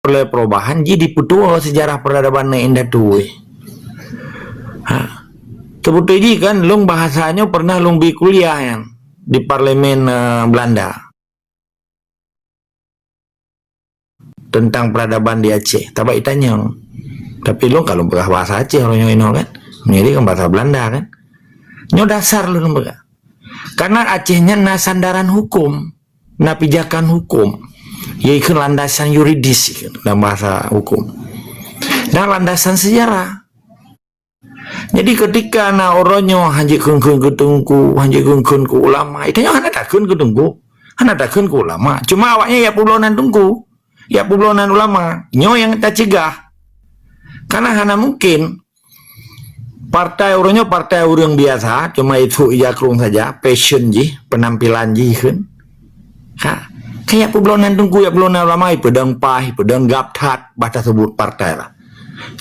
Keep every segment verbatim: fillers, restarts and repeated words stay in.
Partai Perubahan jih dipeutuwoe sejarah peradaban na indatu. Ha. Teubeutôi jih kan, lôn bahasa nyoe pernah lôn bi kuliah nyan di parlemen, eh, Belanda. Tentang peradaban di Aceh. Tabak itanyong. Tapi lôn ka lôn peugah bahasa Aceh uroe nyoe inoe kan. Jadi kan bahasa Belanda kan. Nyoe dasar lôn peugah. Karena Aceh nyan na sandaran hukum, na pijakan hukum. Yaitu landasan yuridis dalam bahasa hukum. Dan landasan sejarah. Jadi ketika na uroe nyoe hanjeuet kheun-kheun keu teungku, hanjeuet kheun-kheun keu ulama, geutanyoe hana takheun keu teungku, hana takheun keu ulama. Cuma awaknyan yak peubloe nan teungku, yak peubloe nan ulama. Nyoe nyang tacegah. Karena hana mungkin partai uroe nyoe partai ureuëng biasa, cuma itu ija krueng saja, fashion jih, penampilan jih kheun. Ha, kayak peubloe nan teungku, yak peubloe nan ulama, ipeudong paih, ipeudong gab that, bah tasebut partai lah.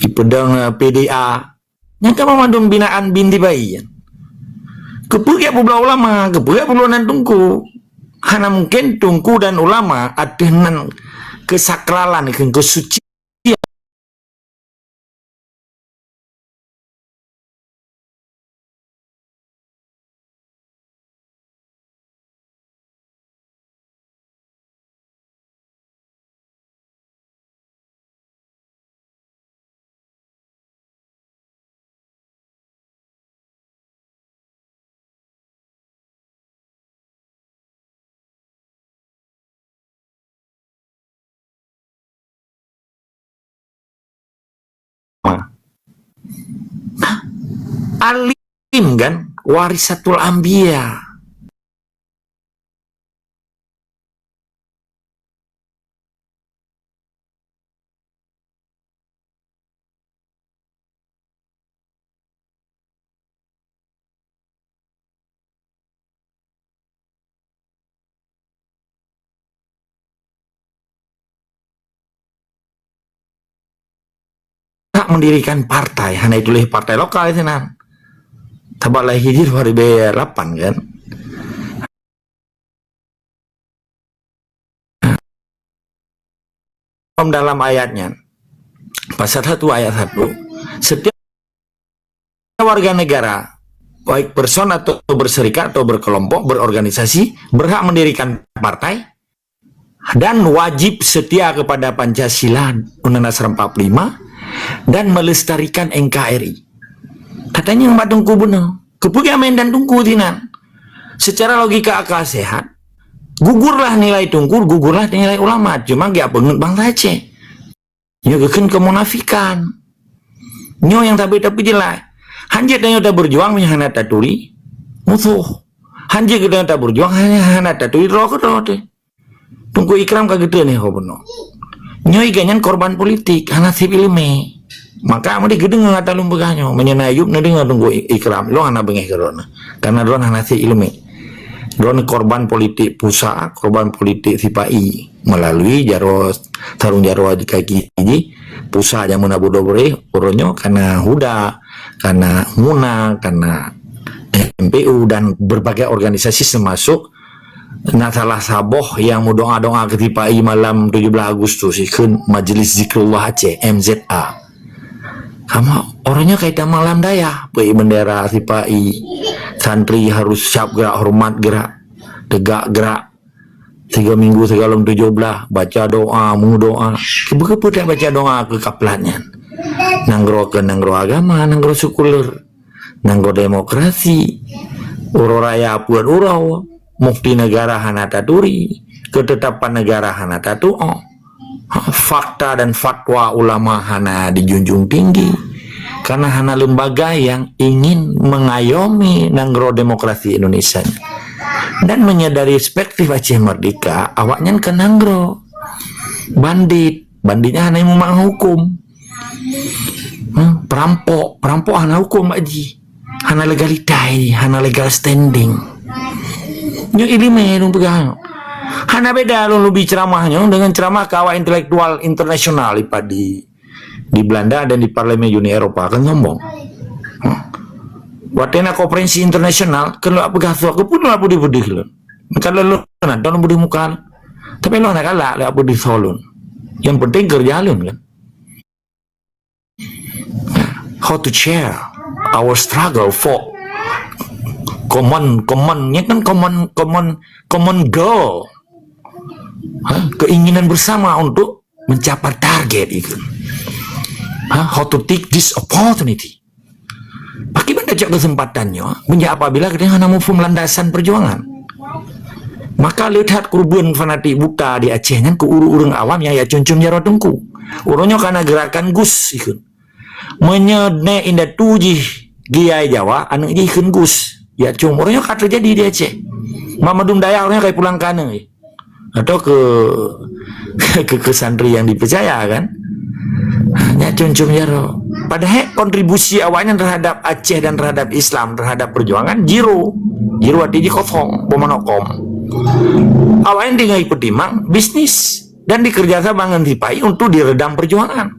Ipeudong, eh, P D A, Nyang ka mandum binaan bin dibai nyan. Keupeue yak peubloe ulama, keupeue yak peubloe nan teungku. Hana mungkin teungku dan ulama ateueh nan keusakralan, keu-, keusucian. Alim kan, warisatul anbiya. Hak mendirikan partai, hana ituléh partai lokal sinan. Tabak lahé jih dua ribu lapan kan. Dalam ayat nyan, pasal satu ayat satu, setiap warga negara, baik person atau berserikat atau berkelompok, berorganisasi, berhak mendirikan partai dan wajib setia kepada Pancasila, Undang-Undang Dasar empat puluh lima, dan melestarikan N K R I. Katanya bak teungku beuna. Keupeue geumain dan teungku sinan? Secara logika akal sehat, gugurlah nilai teungku, gugurlah nilai ulama. Cuma geupeungeut bangsa Aceh. Nyoe geukheun keumunafikan. Nyoe nyang tapi-tapi jeulaih. Hanjeuet tanyoe tabeurjuang meunyoe hana taturi musoh. Hanjeuet geutanyoe tabeurjuang hana, hana taturi droe keudroe teuh. Teungku Ikram ka geuteuh nih ho bunoe. Nyoe iga nyan korban politik, hana seb ileumé. Maka meudeh geudeungoe ata lôn peugah nyoe, meunyoe na Ayub neudeungoe Teungku Ikram, lôn hana beungéh keu droeneuh. Karena droeneuh hana seb ileumé. Droeneuh korban politik pusa, korban politik sipa-i melalui jaroe, sarong jaroe di kaki jih, pusa jameun Abu Dobre, uroe nyoe kana HUDA, kana MUNA, kana M P U dan berbagai organisasi termasuk na salah saboh nyang meudoa-doa keu sipa-i malam tujoh belas Agustus ikheun Majlis Zikrullah Aceh, M Z A. Kamoe uroe nyoe kaitan malam dayah, peuék bendera sipa-i, santri harus siap gerak, hormat gerak, tegak gerak. Tiga minggu sigohlom tujoh belas, baca doa, meudoa. Keupeue-keupeue tabaca doa keu kaplat nyan? Nanggroe keu nanggroe agama, nanggroe sekuler. Nanggroe demokrasi, uroe raya peuet uroe, mufti negara hana taturi, keutetapan negara hana tatuoh, fakta dan fatwa ulama hana dijunjung tinggi, karena hana lembaga yang ingin mengayomi nanggroe demokrasi Indonesia. Dan menyadari perspektif Aceh Merdeka, awaknyan ka nanggroe bandit, banditnya hana yang memahami hukum. Hmm, perampok, perampok hana hukum bak jih. Hana legalitas, hana legal standing. Nyoe ileumé lôn peugah nyoe. Hana beda lôn leubi ceramah nyoe dengan ceramah keu awak intelektual internasional ipat di, di Belanda dan di Parlemen Uni Eropa, kan sombong. Hmm. Watée na konferensi internasional, kan lôn peugah soe, keupeue lôn peudeuh-peudeuh lôn. Kalau lôn na, lôn peudeuh muka lôn. Tapi lôn hana galak lôn peudeuh soe lôn. Yang penting kerja lôn kan. How to share our struggle for common, common, nya kan common, common, common goal. Ha? Keinginan bersama untuk mencapai target itu. Ha? How to take this opportunity. Pakriban tacok kesempatan nyoe, meunyoe apabila kita hana muphom landasan perjuangan. Maka le that keureubeuen fanatik buta di Aceh nyan keu ureueng-ureueng awam nyang ya com-com jaroe teungku. Uroe nyoe kana gerakan gus ikheun. Meunyoe nèk indatu jih giai Jawa, aneuk jih ikheun gus. Ya com, uroe nyoe ka teujadi di Aceh. Mak mandum dayah uroe nyoe ka pulang kana jih. Atau ke, ke, ke santri yang dipercaya kan. Nyak com-com jaroe. Padahai kontribusi awaknyan terhadap Aceh dan terhadap Islam, terhadap perjuangan, zero. Zero arti jih kosong, boh manok kom. Awaknyan tinggai peutimang bisnis dan dikerja sama dengan sipai untuk diredam perjuangan.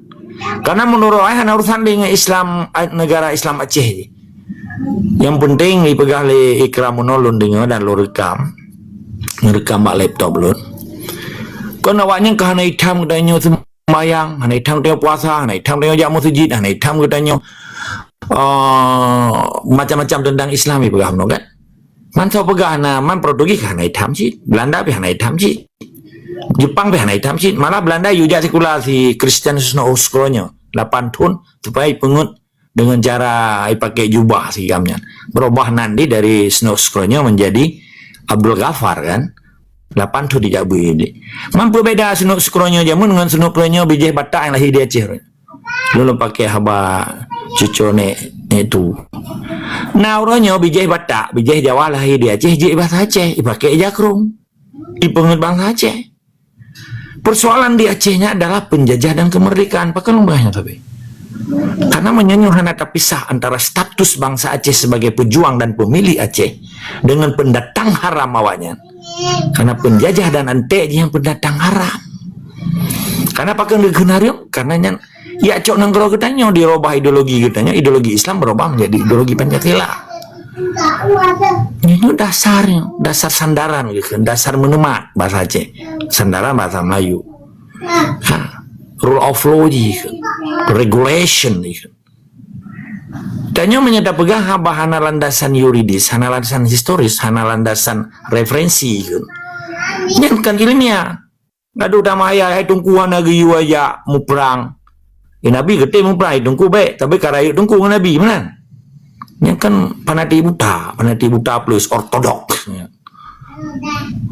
Karena menurut awaknyan hana urusan dengan Islam, negara Islam Aceh jih. Yang penting dipeugah lé Ikram meunoe lôn deungoe dan lôn rekam. Lôn rekam bak laptop lôn. Kon awaknyan ka hana itam geutanyoe sembahyang, hana itam geutanyoe puasa, hana itam geutanyoe jak meuseujid, hana itam geutanyoe, eh, macam-macam tentang Islam ipeugah meunoe kan. Man soe peugah na, man Portugis ka hana itam cit, Belanda pih hana itam cit. Jepang pih hana itam cit. Malah Belanda yue jak sikula si Christian Snow Scroll nyoe lapan thon supaya ipeungeut dengan cara ipakai jubah sigam nyan. Berubah nan di dari Snow Scroll nyoe menjadi Abdul Ghaffar kan. Lapan thon dijak bui. Man peue beda Snow Scroll nyoe jameun dengan Snow Scroll nyoe bijéh Batak nyang lahé di Aceh. Lôn pakai haba cuco nek, nek tu. Nah, uroe nyoe bijéh Batak, bijéh Jawa lahé di Aceh jeuet bahasa Aceh, ipakai ija krong. Ipeungeut bansa Aceh. Persoalan di Aceh nyan adalah penjajah dan kemerdekaan. Pakon lôn bahas nyan tapi? Karena meunyoe hana tapisah antara status bangsa Aceh sebagai pejuang dan pemilik Aceh dengan pendatang haram awaknyan. Karena penjajah dan antek jih nyang pendatang haram. Karena pakon lagèe nyan? Karena nyan ya cok nanggroe geutanyoe dirubah ideologi geutanyoe, ideologi Islam berubah menjadi ideologi Pancasila. Nyoe dasar, dasar sandaran gitu, dasar meuneuma bahasa Aceh. Sandaran bahasa Melayu. Ha, rule of law jih, regulation jih. Tanyoe meunyoe tapeugah haba hana landasan yuridis, hana landasan historis, hana landasan referensi jih. Nyan kan ilmiah. Gadoh tamah ayat hai teungku hana geuyue jak muprang. Eh, Nabi geutem muprang, hai teungku bèk, tapi ka rayeuk teungku ngon Nabi meunan. Nyan kan fanatik buta, fanatik buta plus ortodoks.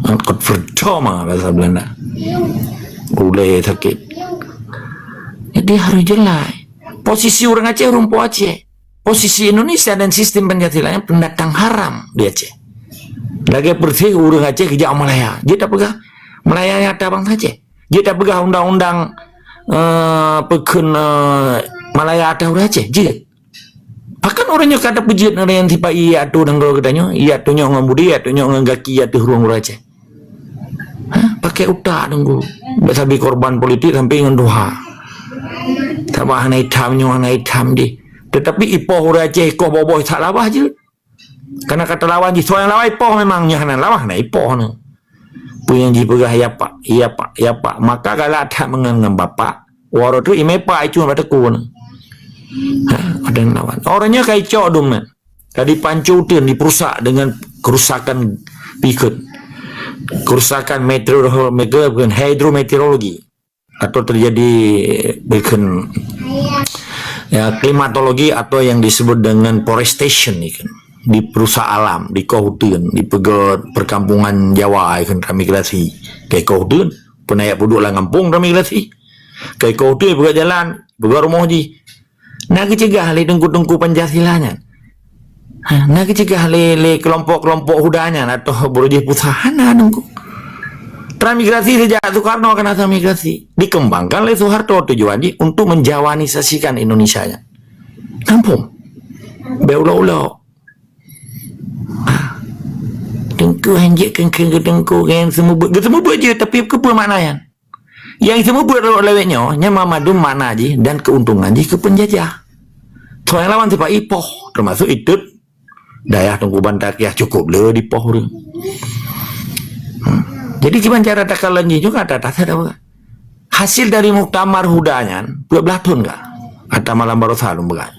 Kot percuma bahasa Belanda. Ulèe sakét. Jadi harus jelas. Posisi ureueng Aceh, ureueng Po Aceh. Posisi Indonesia dan sistem Pancasila nyan pendatang haram di Aceh. Lagèe persis ureueng Aceh geujak Malaya. Jeuet tapeugah Malaya nyan atra bansa Aceh. Jeuet tapeugah undang-undang, eh, peukheun, eh, Malaya atra ureueng Aceh. Jeuet. Pakon ureueng nyoe ka tapeujeuet ngon ureueng nyang sipa-i atô nanggroe geutanyoe, i atô nyoe ngon budi, i atô nyoe ngon gaki ateueh rueng ureueng Aceh. Ha? Pakai utak teungku. Bèk sabe korban politik sampai ngon tuha. Sabab hana itam nyoe, hana itam jih. Tetapi ipoh ureueng Aceh ikoh boh-boh that labah jeuet. Karena ka talawan jih, soe nyang lawan ipoh memang, nyoe hana lawan, hana ipoh nyoe. Peue nyang jipeugah, "Ya Pak, ya Pak, ya Pak." Maka galak that meungon ngon bapak. Uroe tu imé pak icue bak teukue nyoe. Ha, ada nyang lawan. Uroe nyoe ka icok dum nyan. Ka dipancu uteuen, diperusak dengan kerusakan pikot. Kerusakan meteorolo-, mega-, bukan, hidrometeorologi. Atau terjadi, bukan, ya, klimatologi atau yang disebut dengan forestation ni kan. Diperusak alam, dikoh uteuen, dipeugöt perkampungan Jawa kan, transmigrasi. Ka ikoh uteuen, peunayak peuduek lam gampông transmigrasi. Ka ikoh uteuen, peugöt jalan, peugöt rumoh jih. Na geucegah lé teungku-teungku Pancasila nyan. Ha, na geucegah lé, lé kelompok-kelompok huda nyan atau beurujih pusat, hana teungku. Transmigrasi sejak Soekarno kena transmigrasi. Dikembangkan lé Soeharto tujuan jih untuk menjawanisasikan Indonesia nyan. Gampông. Bèk ulok-ulok. Ha. Teungku hanjeuet keu-, keu-, keu teungku, geuseumubeuet. Geuseumubeuet jeuet, tapi keupeue makna nyan? Nyang seumeubeuet rot lawét nyoe, nyan mandum makna jih dan keuntungan jih keu peunjajah. Soe nyang lawan sifat ipoh, teumasok itot dayah Teungku Banda Kiah cukôp le dipoh ureueng. Hmm. Jadi, kiban cara takalon jih juga, ta-, ta-, ta-, hasil dari muktamar huda nyan, peuet blah thon ka? Ata malam baroesa lôn peugah.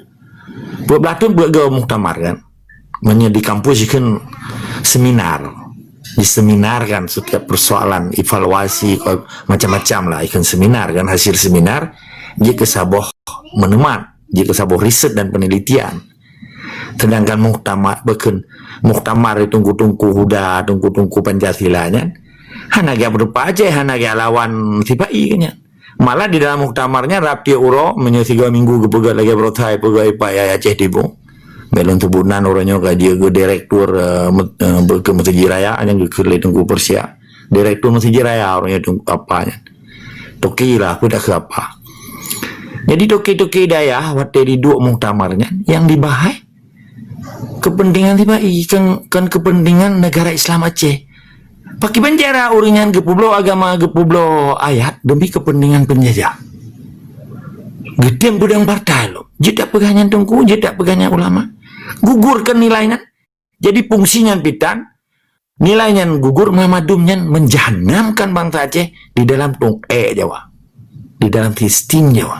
Peuet blah thon peuet go muktamar kan? Meunyoe di kampus ikheun seminar. Di seminar kan setiap persoalan, evaluasi, macam-macam lah ikheun seminar kan, hasil seminar, jeuet keu saboh meuneumat, jeuet keu saboh riset dan penelitian. Sedangkan muktamar, bukon muktamar di teungku-teungku huda, teungku-teungku Pancasila nyan, hana geujak meutupat Aceh, hana geujak lawan sipa-i nyan. Malah di dalam muktamar nyan rab tiep uroe, meunyoe sigoe minggu geupeugah lagèe baroesa peugah ipak yai Aceh Timur. Bèk lôn seubut nan, uroe nyoe ka jeuet keu direktur, eh, me-, eh, keu Meuseujid Raya nyang geukheun lé Teungku Persia. Direktur Meuseujid Raya uroe nyoe Teungku apa nyan. Toke lah, peue dak keu apa. Jadi toke-toke dayah watèe jiduek muktamar nyan nyang jibahas kepentingan sipa-i, kon, kon kepentingan negara Islam Aceh. Pakiban cara ureueng nyan geupeubloe agama, geupeubloe ayat demi kepentingan penjajah. Geutem peudong partai lom. Jeuet dak peugah nyan teungku, jeuet dak peugah nyan ulama. Gugurkan nilai nyan. Jadi fungsi nyan pitan, nilai nyan gugur, meumadum nyan menjahanamkan bangsa Aceh di dalam tungkèe Jawa, di dalam sistem Jawa.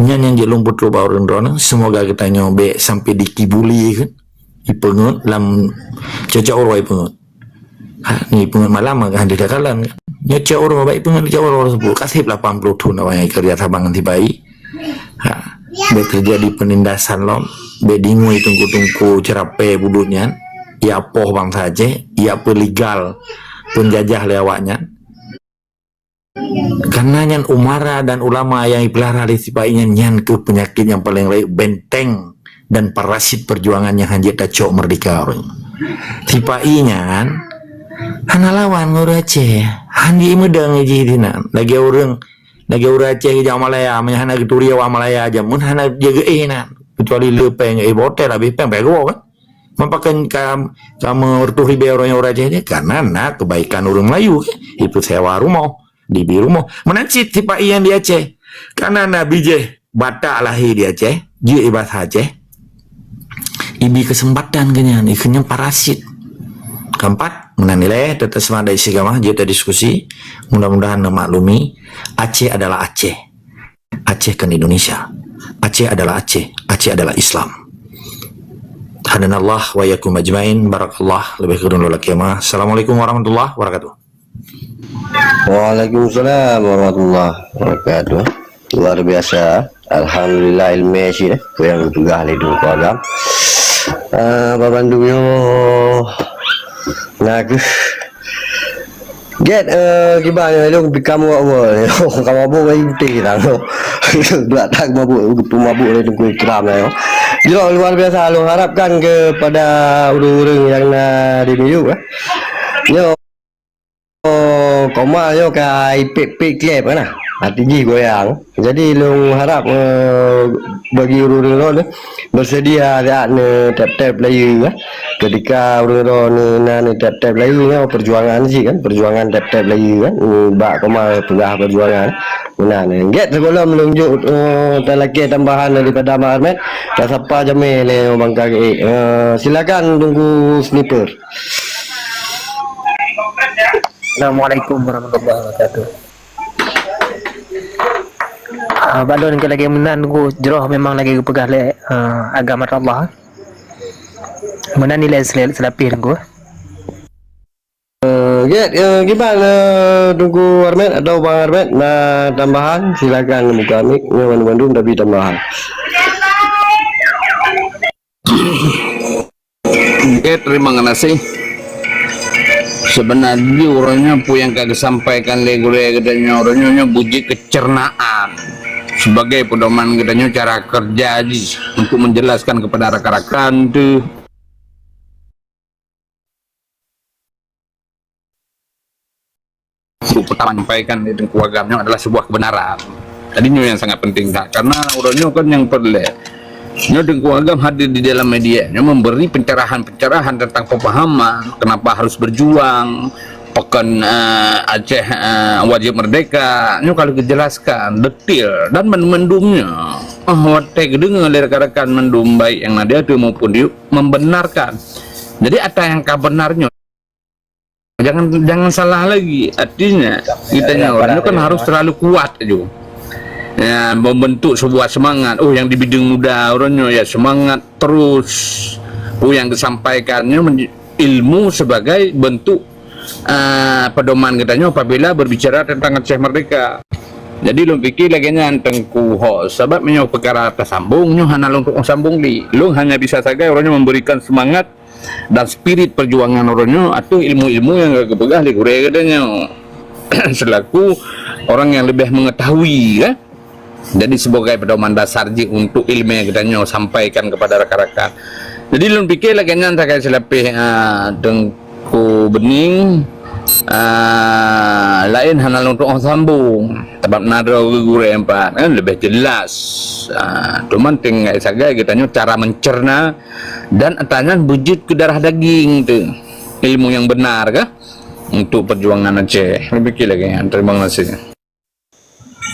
Nyan nyang jeuet lôn peutrok bak ureueng droeneuh, seumoga geutanyoe bèk sampai dikibuli kan. Ipeungeut lam cocok uroe ipeungeut. Ha, ni ipeungeut malam ka hana teukalon kan. Nyoe cok uroe bak ipeungeut, cok uroe tersebut. Kaseb lapan puluh thon awak nyang keureuja saban ngon sipa-i. Ha, bèk teujadi peunindasan lom, bèk dingui teungku-teungku ceurapè buleuen nyan, ya poh bangsa Aceh, ya peulegal peunjajah lé awak nyan. Karena nyan umara dan ulama nyang jipeulara lé sipa-i nyan, nyan keuh peunyakét nyang paleng rayeuk, benteng dan parasit perjuangan nyang hanjeuet tacok meurdeka uroe nyoe. Sipa-i nyan hana lawan ngon ureueng Aceh, han jimeudong jih dinan. Lagèe ureueng Lagèe ureueng Aceh geujak Malaya, meunyo hana geuturi awak Malaya jameun hana jeuet geuéh na, keucuali le péng, éh, hotel habéh péng, péng geuwoe kan. Meupakon ka, ka meureutoh ribèe ureueng Aceh nyan, karena na kebaikan ureueng Melayu kan. Ipeusewa rumoh, dibi rumoh. Meunan cit sipa-i nyang di Aceh. Karena na bijéh Batak lahé di Aceh, jeuet i basa Aceh, ibi keuseumpatan keu nyan, ikheun nyan parasit. Keempat, meunan ilèe, teutap seumangat dari segi agama, jeuet tadiskusi, mudah-mudahan neumaklumi, Aceh adalah Aceh. Aceh kon Indonesia. Aceh adalah Aceh. Aceh adalah Islam. Hadanallah wa iyyakum ajmain. Barakallah. Leubeh kureueng lôn lakèe meu'ah. Assalamualaikum warahmatullahi wabarakatuh. Waalaikumsalam warahmatullahi wabarakatuh. Luar biasa. Alhamdulillah ilmèe cit, eh. Peue nyang geupeugah lé Teungku Agam. Ah, babandum nyoe. Nah, keuh. Gèt, eh, kiban nyoe, lôn pih ka mabök nyoe. Ka mabök ngon putéh tang nyoe. Dua tak mabök, geupeu mabök lé Teungku Ikram nyoe. Jroh luar biasa, lôn harapkan kepada ureueng-ureueng nyang na di miyup, eh. Nyoe Oh, koma nyoe ka ipék-pék klep kan nah. Hati jih goyang. Jadi lôn harap, eh, bagi ureueng-ureueng droeneuh bersedia siat neu tép-tép layeue kan. Ketika ureueng droeneuh na neu tép-tép layeue nyoe perjuangan cit kan, perjuangan tép-tép layeue kan. Hmm, bak koma peugah perjuangan. Meunan. Gèt sigohlom lôn jok, eh, talakèe tambahan daripada Mak Armet. Tasapa jamé lé Bang Kagee. Eh, silakan Teungku Sniper. Assalamualaikum warahmatullahi wabarakatuh. Ah, bak lôn lagèe meunan, Teungku, jroh memang lagèe geupeugah lé, ah, agama Allah. Meunan ilèe sel-, seulapih, Teungku. Eh, gèt, eh, kiban, eh, Teungku Armet atau Bang Armet na tambahan, silakan buka mic, nyoe bandum-bandum tapi tambahan. Oke, terima kasih. Sebenarnya uroe nyoe peue nyang ka geusampaikan lé gurèe geutanyoe uroe nyoe, nyoe beujeuet keuceurnaan sebagai pedoman geutanyoe cara kerja jih untuk menjelaskan kepada rakan-rakan tu. Untuk pertama nyampaikan di Teungku Agam nyoe adalah sebuah kebenaran. Jadi nyoe yang sangat penting dah. Karena uroe nyoe kan nyang peureulèe. Nyoe Teungku Agam hadir di dalam media, nyoe memberi pencerahan-pencerahan tentang pemahaman kenapa harus berjuang, pakon, eh, Aceh, eh, wajib merdeka. Nyoe kalau dijelaskan detail dan mandum-mandum nyoe, ah, watèe geudeungö lé rakan-rakan mandum baik nyang na di ateueh maupun di membenarkan. Jadi ata nyang ka benar nyoe Jangan, jangan salah lagi. Artinya, kita nyoe ureuëng nyoe kan harus terlalu kuat aju. Ya, membentuk sebuah semangat. Oh, yang di bidang muda ureuëng nyoe ya semangat terus. Oh, yang disampaikannya men-, ilmu sebagai bentuk, ah, pedoman kita nyoe apabila berbicara tentang Aceh Merdeka. Jadi lôn pikir lagée nyan Teungku Ho, sabab meunyoe peukara tasambong nyoe hana lôn tuoh sambong li. Lôn hanya bisa sagai ureuëng nyoe memberikan semangat dan spirit perjuangan ureuëng nyoe ateueh ilmu-ilmu nyang geupeugah lé gurée geutanyoe selaku orang yang lebih mengetahui, kan? Jadi sebagai pedoman dasar jih untuk ilmu geutanyoe sampaikan kepada rakan-rakan. Jadi lôn pikir lagée nyan sagai seulapeh, ah, Teungku Bening, ah, laén hana lôn tuoh sambong. Sabab na droe gurée empat, kan, lebih jelas. Ah, cuman tinggai sagai geutanyoe cara mencerna dan ata nyan beujeuet keu darah daging teuh. Ilmu yang benar kah untuk perjuangan Aceh? Lebih lagi. Terima kasih.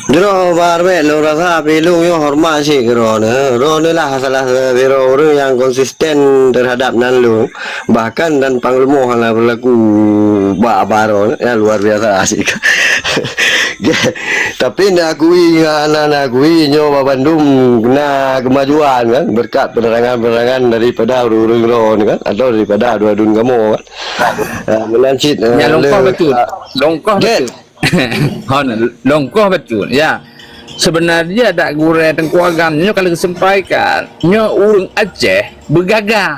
Jroh Bah Armet, lôn rasa pih lôn nyoe horeumat cit keu droeneuh. Droeneuh lah salah sidroe ureuëng nyang konsisten terhadap nan lôn. Bahkan dan pangleumoh hana berlaku bak baroe, ya, luar biasa asik. Tapi nak akui ngon hana nak akui nyoe bak bandum na kemajuan kan, berkat penerangan-penerangan daripada ureuëng-ureuëng droe ni kan, atau daripada adun-adun kamoe kan. Ah, meunan cit, ah, Ya, longkoh le-, betul. ah, Longkoh Jet. betul. Hon, longkoh betul. Ya. Sebenarnya dak gurée Teungku Agam nyoe kalau disampaikan, nyoe ureuëng Aceh beugagah.